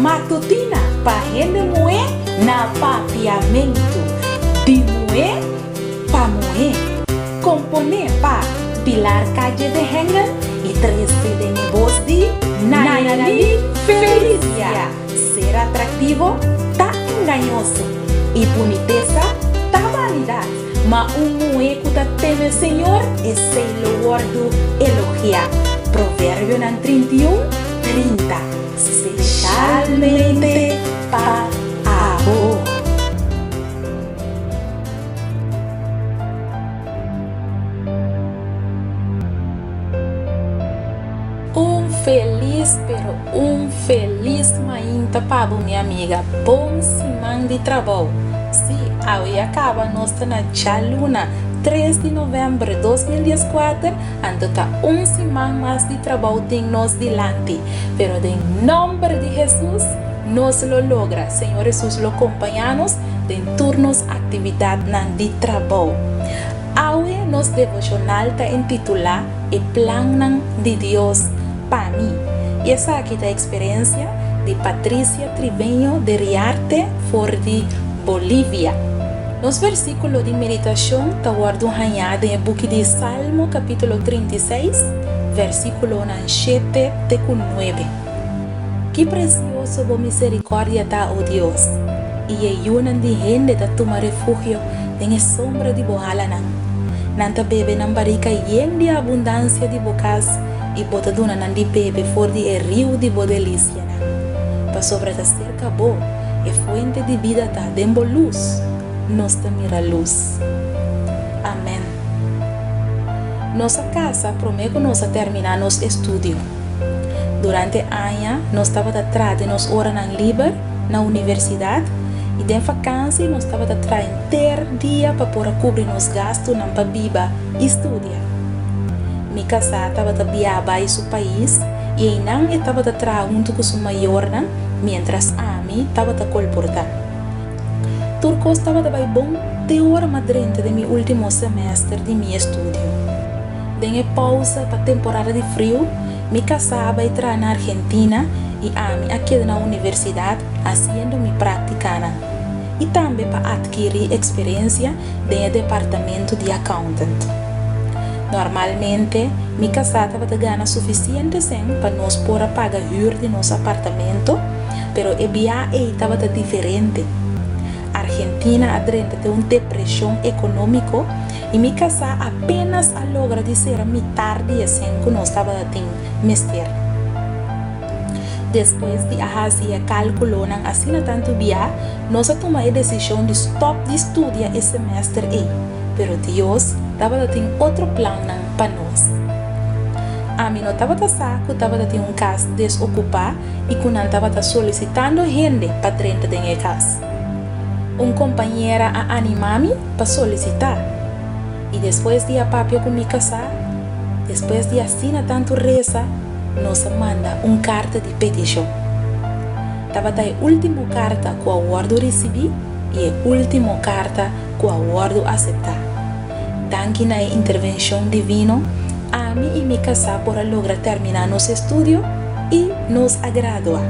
Matutina pa hende muhé na Papiamentu, di muhé pa muhé. Komponé pa Pilar Calle de Hengel i trese den e bos di Nayali Felicia. Ser atraktivo ta engañoso i bunitesa ta banidat, ma un muhé ku ta teme Señor, esei lo wòrdu elogiá. Proverbionan 31, 30. Speshalmente pa abo. Un felis pero un felis mainta pa bo mi amiga. Bon siman di trabou. Si, awe ya caba nos ta na djaluna tres di november 2014, anto ta un siman mas di trabou tin nos dilanti. Pero den nomber di Jesus nos lo logra. Señor Jesus lo compaña nos den tur nos actividadnan di trabou. Awe nos devocional ta intitula E Plannan di Dios pa Mi y esaki ta experiencia di Patricia Triveño de Riarte for di Bolivia. Nos versiculo di meditacion ta wordo haña den e buki di Salmo capitulo 36 versiculonan shete te cu nuebe. Ki precioso bo misericordia ta, o Dios, i e yunan di hende ta tuma refugio den e sombra di bo halanan. Nan ta bebe nan barika yen di abundansia di bo kas, i bo ta duna nan di bebe for di e riu di bo delisianan. Pasobra ta serka bo e fuente di bida ta, den bo lus nos ta mira lus. Amen. Nos a kasa promé ku nos a terminá nos estudio. Durante aña nos tabata traha den nos oranan liber na universidat i den fakansi nos tabata traha henter dia pa por a kubri nos gastunan pa biba i studia. Mi kasá tabata biaha bai su pais i einan e tabata traha huntu ku su mayornan miéntras ami tabata kolportá. Tur kos tabata bai bon te ora m'a drenta den mi último semester di mi estudio. Den e pousa pa temporada di friu, mi kasá a bai traha na Argentina i ami a keda na universidat hasiendo mi práktikanan i tambe pa atkirí eksperensia den e departamento di accountant. Normalmente, mi kasá tabata gana sufisiente sèn pa nos por a paga hür di nos apartamento, pero e bia ei tabata diferente. Argentina a drenta den un depreshon ekonómiko i mi kasá apénas a logra di sera mitar di e sèn ku nos tabata tin mester. Despues di a hasi e kálkulonan asina tantu bia, nos a tuma e desishon di stòp di studia e semèster ei, pero Dios tabata tin otro plannan pa nos. Ami no tabata sa ku tabata tin un kas desokupá i ku nan tabata solisitando hende pa drenta den e kas. Un kompañera a animá mi pa solisitá, i despues di a papia ku mi kasá, despues di asina tantu resa, nos a manda un karta di petishon. Tabata e último karta ku a wòrdu risibí i e último karta ku a wòrdu aseptá. Danki na e intervenshon divino, ami i mi kasá por a logra terminá nos estudio i nos a gradua.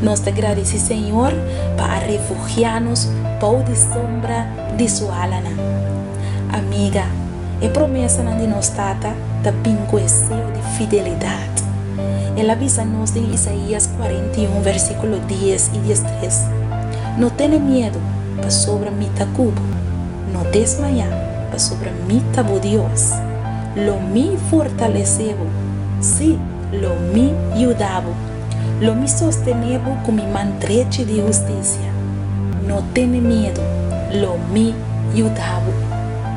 Nos ta gradisí Señor pa a refugiá nos bou di sombra di Su alanan. Amiga, e promesanan di nos Tata ta bin ku e seo di fidelidat. El a bisa nos den Isaías 41 versíkulo 10 i 13, No tene miedu, pasobra mi ta ku bo. No desmayá, pasobra mi ta bo Dios. Lo mi fortalesé bo, sí, lo mi yuda bo. Lo mi sostené bo ku mi man drechi di hustisia. No tene miedu, lo mi yuda bo.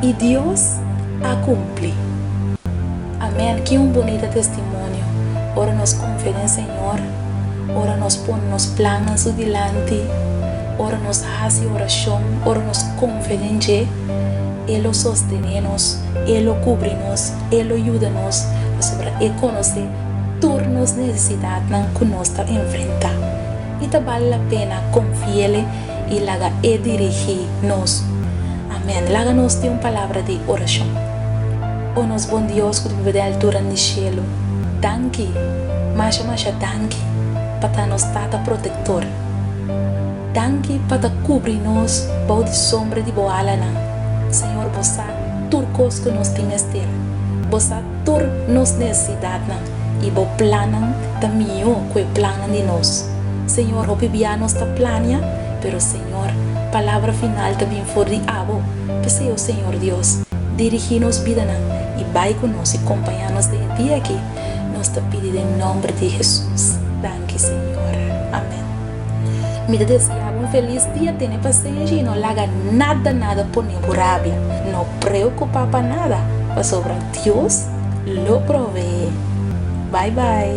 I Dios a kumpli. Amèn! Ki un bunita testimonio! Ora nos konfia den Señor, ora nos pone nos plannan Su dilanti, ora nos hasi orashon, ora nos konfia den dje, E lo sostené nos, E lo kubri nos, E lo yuda nos, pasobra E konosé tur nos nesesidatnan ku nos ta enfrentá. I ta bale la pena konfi'El i laga E dirigí nos. Amèn. Laga nos tin un palabra di orashon. O nos bon Dios ku ta biba den alturanan di shelu, danki, masha masha danki. pa ta nos Tata protektor. Danki pa ta kubri nos bou di sombra di bo alanan. Señor, bo sa tur kos ku nos tin mester. Bo sa tur nos nesesidatnan i bo plannan ta mihó ku e plannan di nos. Señor, hopi bia nos ta plania, pero Señor, palabra final ta bin for di abo. P'esei, o Señor Dios, dirigí nos bidanan i bai ku nos i kompañá nos den e dia aki. Nos ta pidi den nomber di Hesus. Danki Señor. Amen. Mi ta desea bo un felis dia, tene pasenshi i no laga nada nada pone bo rabia. No preocupa pa nada, pasobra Dios lo provee. Bye bye.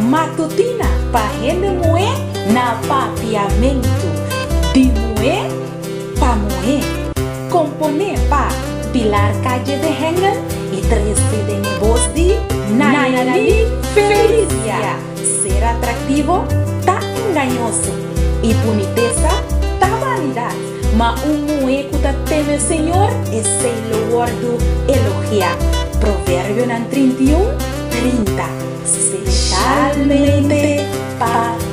Matutina pa hende muhé na Papiamentu. Di muhé pa muhé. Komponé pa Pilar Calle de Hengel i trese den e bos di Nayali Felicia. Ser atraktivo ta engañoso i bunitesa ta banidat, ma un muhé ku ta teme Señor, esei lo wòrdu elogiá. Proverbionan 31, 30. Speshalmente pa.